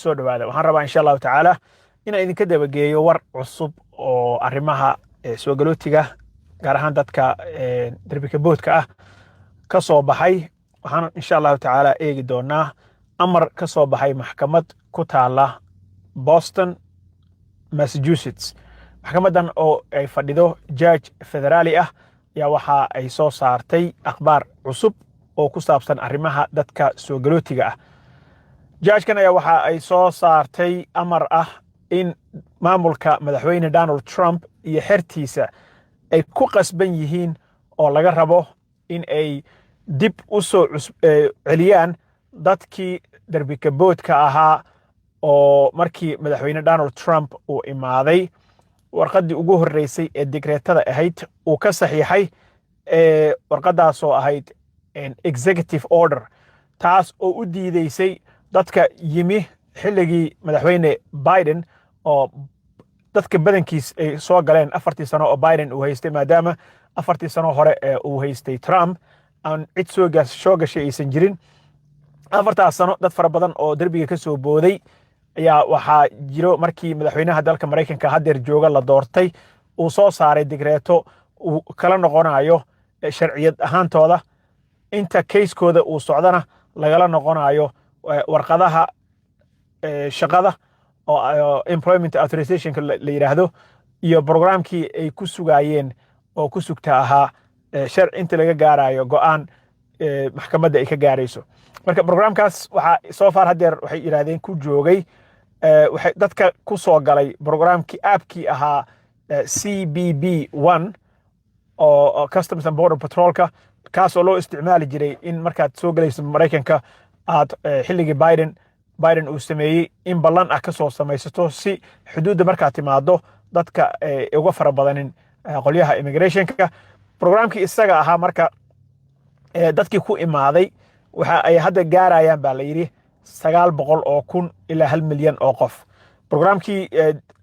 Soo dhowaada. Waxaan rabaa, insha Allahu tacaala, inaan idinka dabageeyo war cusub oo arrimaha soo galootiga, gaar ahaan dadka derbika boodka ah, ka soo baxay. Waxaan, insha Allahu tacaala, eegi doonaa amar ka soo baxay maxkamad ku taala Boston, Massachusetts. Maxkamaddan oo ay fadhido judge federaali ah ayaa waxa ay soo saartay akhbaar cusub oo ku saabsan arrimaha dadka soo galootiga ah. Judgekan ayaa waxa ay soo saartay amar ah in maamulka Madaxweyne Donald Trump iyo xertiisa ay ku qasban yihiin oo laga rabo in ay dib u soo celiyaan dadkii derbikaboodka ahaa oo markii Madaxweyne Donald Trump uu imaaday, warqaddii ugu horreysay ee digreetada ahayd uu ka saxiixay, warqaddaasoo ahayd executive order, taas oo u diideysay dadka yimi xilligii Madaxweyne Biden, oo dadka badankiis ay soo galeen 4-tii sano oo Biden uu haystay, maadaama 4-tii sano hore ee uu haystay Trump aan cid soo gashay aysan jirin. 4-taas sano dad fara badan oo derbiga ka soo booday ayaa waxaa jiro. Markii madaxweynaha dalka Maraykanka haddeer jooga la doortay, uu soo saaray digreeto uu kala noqonayo sharciyad ahaantooda, inta casekooda uu socdana lagala noqonayo warqadaha shaqada oo employment authorizationka la yidhaahdo iyo programkii ay ku sugaayeen oo ku sugta ahaa sharci, inta laga gaarayo go'aan maxkamadda ay ka gaarayso. Marka programkaas waxaa soo far haddeer waxay yidhahdeen ku joogay, waxay dadka ku soo galay programkii appkii ahaa CBP One oo Customs and Border Patrolka, kaas oo loo isticmaali jiray in markaad soo galayso Maraykanka aad xilligii Biden uu sameeyey in ballan ah ka soo samaysato, si xuduudda markaad timaado dadka uga fara badanin qolyaha immigrationka. Programkii isaga ahaa marka dadkii ku imaaday waxa ay hadda gaarayaan, baa la yidhi, 900,000 ilaa 1 milyan oo qof. Programkii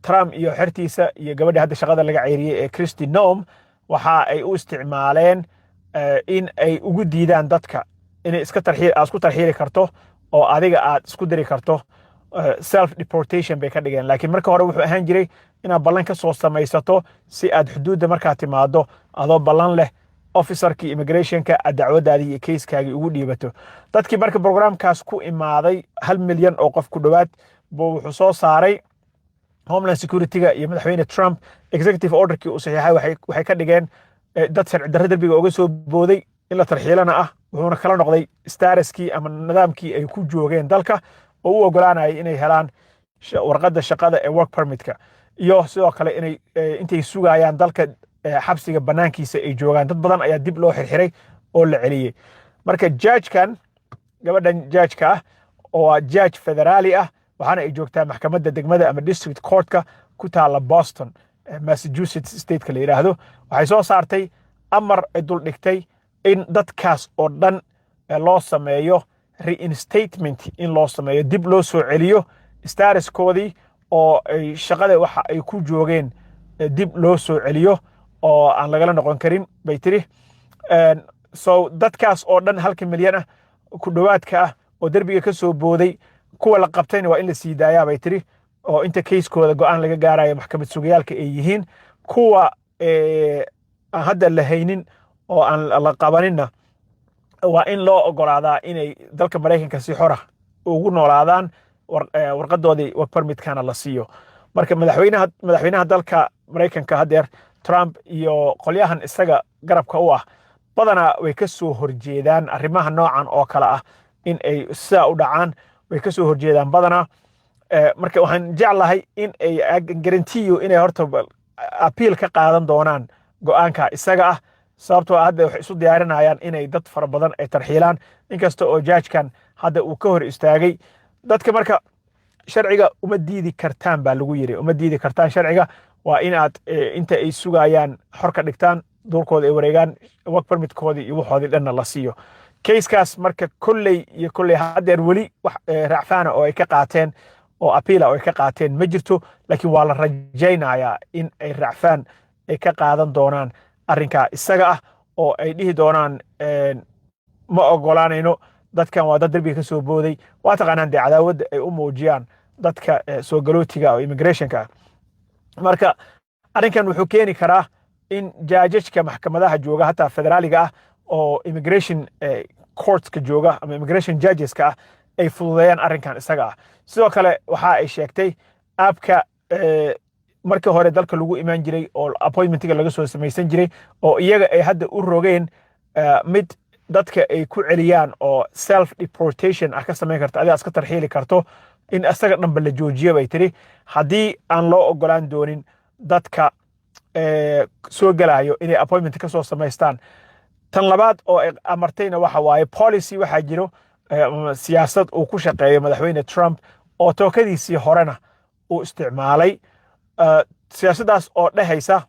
Trump iyo xertiisa iyo gabadhii hadda shaqada laga ceyriyey ee Kristi Noem waxa ay u isticmaaleen in ay ugu diidaan dadka inay iska tarxiil, aad isku tarxiili karto oo adiga aad isku diri karto. Self deportation bay ka dhigeen, laakiin marka hore wuxuu ahaan jiray inaad ballan ka soo samaysato, si aad xuduudda markaad timaado adoo ballan leh officerkii immigrationka aad dacwadaadii iyo casekaagii ugu dhiibato. Dadkii marka programkaas ku imaaday, 1 milyan oo qof ku dhowaad, buu wuxuu soo saaray Homeland Security-ga iyo Madaxweyne Trump executive orderkii uu saxiixay. Waxay ka dhigeen dad sharci darro derbiga uga soo booday in la tarxiilana ah, wuxuuna kala noqday statuskii ama nidaamkii ay ku joogeen dalka oo u ogolaanayay inay helaan warqadda shaqada ee work permitka, iyo sidoo kale inay intay sugayaan dalka xabsiga bannaankiisa ay joogaan. Dad badan ayaa dib loo xirxiray oo la celiyey. Marka judgekan, gabadhan judgeka ah oo judge federaali ah, waxaana ay joogtaa maxkamadda degmada ama district courtka ku taala Boston, Massachusetts stateka la yidhaahdo, waxay soo saartay amar ay dul dhigtay in dadkaas oo dhan loo sameeyo reinstatement, in loo sameeyo, dib loo soo celiyo statuskoodii oo ay shaqada waxa ay ku joogeen dib loo soo celiyo oo aan lagala noqon karin, bay tiri. So dadkaas oo dhan, halka milyan ah ku dhowaadka ah oo derbiga ka soo booday, kuwa la qabtayna waa in la sii daayaa, bay tiri, oo inta casekooda go'aan laga gaarayo maxkamad sugayaalka ay yihiin. Kuwa aan hadda la haynin oo aan la qabaninna waa in loo ogolaadaa inay dalka Maraykanka si xora ugu noolaadaan, warqadoodii work permitkana la siiyo. Marka madaxweynaha dalka Maraykanka haddeer Trump iyo qolyahan isaga garabka u ah badanaa way ka soo horjeedaan arrimaha noocan oo kale ah in ay sidaa u dhacaan, way ka soo horjeedaan badanaa. Marka waxaan jeclahay in ay guarantee inay horta appeal ka qaadan doonaan go'aanka isaga ah, sababtoo hadda waxay isu diyaarinayaan inay dad fara badan ay tarxiilaan, inkasta oo judgekan hadda uu ka hor istaagay dadka. Marka sharciga uma diidi kartaan, baa lagu yiri, uma diidi kartaan sharciga. Waa inaad inta ay sugayaan xor ka dhigtaan, duurkooda ay wareegaan, work permitkoodii iyo waxoodii dhanna la siiyo. Casekaas marka kolley iyo kolley haddeer weli wax racfaana oo ay ka qaateen oo appeala oo ay ka qaateen ma jirto, laakiin waa la rajaynayaa in ay racfaan ay ka qaadan doonaan arrinkaa isaga ah oo ay dhihi doonaan ma ogolaanayno, dadkan waa dad derbiga ka soo booday. Waa taqaanaan dee cadaawadda ay u muujiyaan Dadka soo galootiga oo immigrationka ah. Marka arrinkan wuxuu keeni karaa in judgeska maxkamadaha jooga, hataa federaaliga ah, oo immigration courtska jooga ama immigration judgeska ah, ay fududeeyaan arrinkan isaga ah. Sidoo kale waxa ay sheegtay appka markii hore dalka lagu imaan jiray oo appointmentiga laga soo samaysan jiray, oo iyaga ay hadda u rogeen mid dadka ay ku celiyaan oo self deportation ah ka samayn karto, adigaa iska tarxiili karto, in isaga dhanba la joojiyo bay tiri, haddii aan loo ogolaan doonin dadka soo gelayo inay appointment ka soo samaystaan. Tan labaad oo ay amartayna waxa waaye policy waxaa jiro, siyaasad uu ku shaqeeyo Madaxweyne Trump oo tookadiisii horena uu isticmaalay, siyaasaddaas oo dhehaysa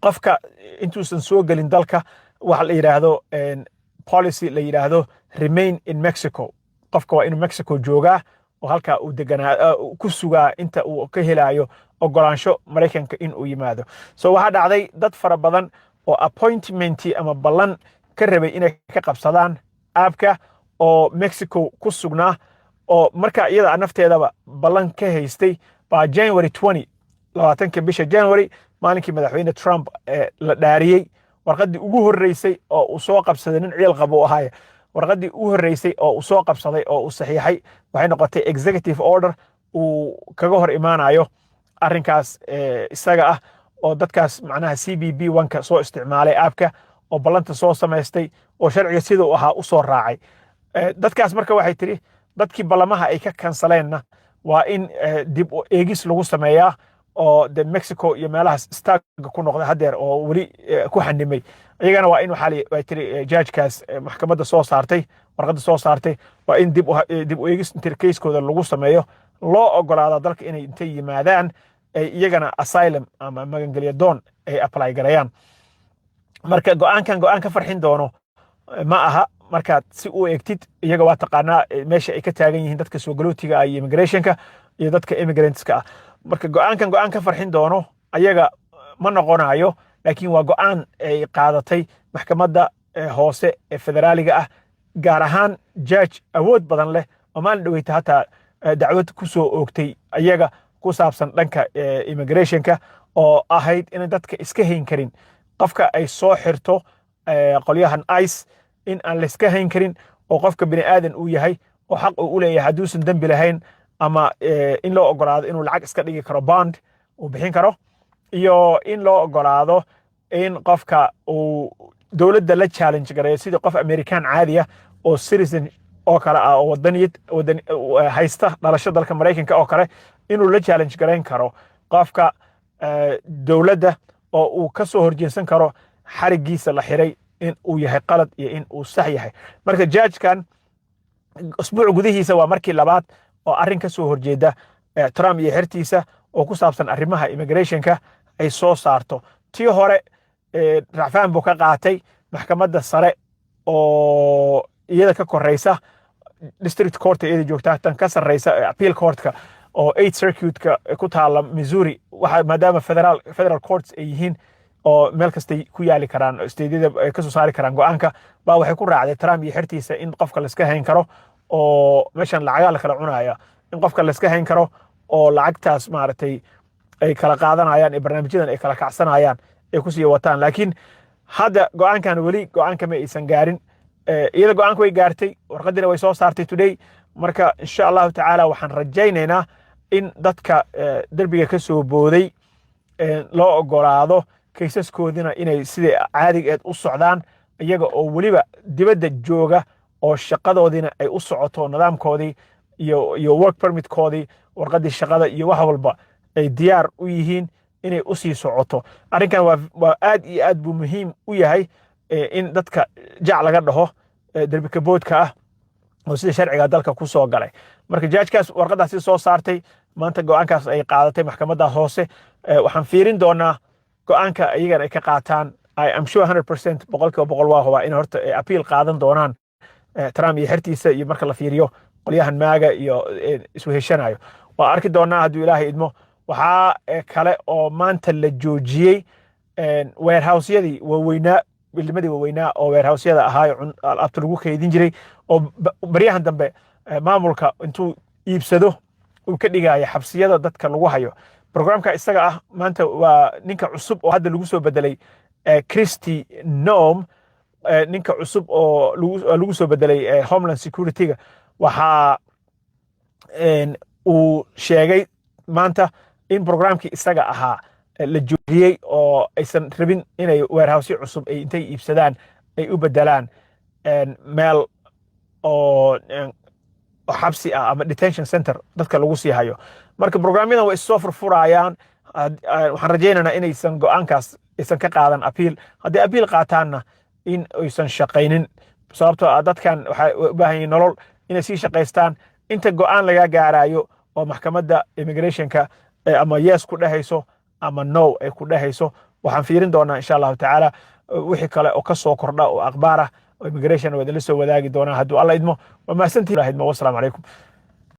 qofka intuusan soo gelin dalka waxa la yidhaahdo policy la yidhaahdo "Remain in Mexico". Qofka waa inuu Mexico joogaa oo halkaa uu deganaa, ku sugaa inta uu ka helayo ogolaansho Maraykanka in uu yimaado. So waxaa dhacday dad fara badan oo appointmenti ama ballan ka rabay inay ka qabsadaan appka oo Mexico ku sugnaa, oo marka iyada nafteedaba ballan ka haystay, baa January 20, 20-ka bisha January, maalinkii Madaxweyne Trump la dhaariyey, warqaddii ugu horreysay oo uu soo qabsaday, nin ciil qabo ahaaya, warqaddii ugu horreysay oo uu soo qabsaday oo uu saxiixay waxay noqotay executive order uu kaga hor imaanayo arrinkaas isaga ah, oo dadkaas macnaha CBP One-ka soo isticmaalay appka oo ballanta soo samaystay oo sharciga sida uu ahaa u soo raacay dadkaas. Marka waxay tidhi dadkii ballamaha ay ka kansaleenna waa in dib u eegis lagu sameeyaa, oo de Mexico iyo meelahaas stuckga ku noqday haddeer oo weli ku xanimay, iyagana waa in, waxaa way tiri judgekaas maxkamadda soo saartay, warqadda soo saartay, waa in dib u eegis inta casekooda lagu sameeyo loo ogolaado dalka inay intay yimaadaan ay iyagana asylum ama magangelya doon ay apply garayaan. Marka go'aankan go'aan ka farxin doono ma aha markaad si u eegtid. Iyaga waa taqaanaa meesha ay ka taagan yihiin dadka soo galootiga ah iyo immigrationka iyo dadka immigrantska ah. Marka go'aankan go'aan ka farxin doono ayaga ma noqonayo, laakiin waa go'aan ay qaadatay maxkamadda hoose ee federaaliga ah, gaar ahaan judge awood badan leh oo maalin dhaweyta hataa dacwad ku soo oogtay ayaga ku saabsan dhanka immigrationka, oo ahayd inay dadka iska hayn karin qofka ay soo xirto qolyahan ICE, in aan layska hayn karin oo qofka bini aadan uu yahay oo xaq uu u leeyahay hadduusan dembi lahayn ama in loo ogolaado inuu lacag iska dhigi karo, bond uu bixin karo, iyo in loo ogolaado in qofka uu dowladda la challenge gareeyo sidii qof American caadi ah oo citizen oo kale ah, oo wadaniyad wadan haysta, dhalasho dalka Maraykanka oo kale, inuu la challenge garayn karo qofka dowladda oo uu ka soo horjeedsan karo xarigiisa la xiray in uu yahay qalad iyo in uu sax yahay. Marka judgekan usbuuc gudihiisa waa markii labaad oo arrin ka soo horjeeda Trump iyo xertiisa oo ku saabsan arrimaha immigrationka ay soo saarto. Tii hore racfaan buu ka qaatay maxkamadda sare oo iyada ka koreysa, district court iyada joogta, tan ka sarreysa appeal courtka oo Eight Circuitka ku taala Missouri. Waxa maadaama federal courts ay yihiin oo meel kastay ku yaali karaan, stateyada ay ka soo saari karaan go'aanka, baa waxay ku raacday Trump iyo xertiisa in qofka la iska hayn karo, oo meeshan lacagaa la kala cunaya, in qofka la iska hayn karo oo lacagtaas maaragtay ay kala qaadanayaan ee barnaamijyadan ay kala kacsanayaan ay kusii wataan. Laakiin hadda go'aankan weli go'aanka ma aysan gaarin. Iyada go'aanka way gaartay, warqadiina way soo saartay today. Marka insha Allahu tacaala waxaan rajaynaynaa in dadka derbiga ka soo booday loo ogolaado caseskoodina inay sidai caadigeed u socdaan, iyaga oo weliba dibadda jooga oo shaqadoodiina ay u socoto, nidaamkoodii iyo work permitkoodii, warqaddii shaqada iyo wax walba ay diyaar u yihiin inay u sii socoto. Arrinkan waa aad iyo aad buu muhiim u yahay in dadka jac laga dhaho derbi kaboodka ah oo sida sharciga dalka ku soo galay. Marka judgekaas warqadaasi soo saartay maanta, go'aankaas ay qaadatay maxkamaddaas hoose, waxaan fiirin doonaa go'aanka iyagana ay ka qaataan. I am sure 100%, 100%, waa hubaa in horta appeal qaadan doonaan Trump iyo xertiisa iyo marka la fiiriyo qolyahan MAGA iyo isweheshanayo. Waa arki doonaa hadduu Ilaahay idmo. Waxaa kale oo maanta la joojiyey warehouseyadii waaweynaa, buildingadii waaweynaa oo warehouseyada ahaa, alaabta lagu kaydin jiray, oo baryahan dambe maamulka intuu iibsado Uu ka dhigaya xabsiyada dadka lagu hayo programka isaga ah. Maanta waa ninka cusub oo hadda lagu soo bedelay, Kristi Noem, ninka cusub oo lagu soo bedelay Homeland Security-ga, waxaa uu sheegay maanta in programkii isaga ahaa la joojiyey oo aysan rabin inay warehouse cusub ay intay iibsadaan ay u bedelaan meel oo xabsi ah ama detention center dadka lagu sii hayo. Marka programyadan way issoo furfurayaan. Waxaan rajaynaynaa inaysan go'aankaas aysan ka qaadan appeal. Haddii appeal qaataanna, in aysan shaqaynin, sababtoo ah dadkan waxay u baahan yihiin nolol, inay sii shaqaystaan inta go'aan laga gaarayo oo maxkamadda immigrationka ama yes ku dhehayso ama no ay ku dhehayso. Waxaan fiirin doonaa, insha Allahu tacaala, wixii kale oo ka soo kordha oo akhbaar ah oo immigration waa idinla soo wadaagi doonaa hadduu Alla idmo. Waa mahadsantihin idmo. Wasalaamu calaykum.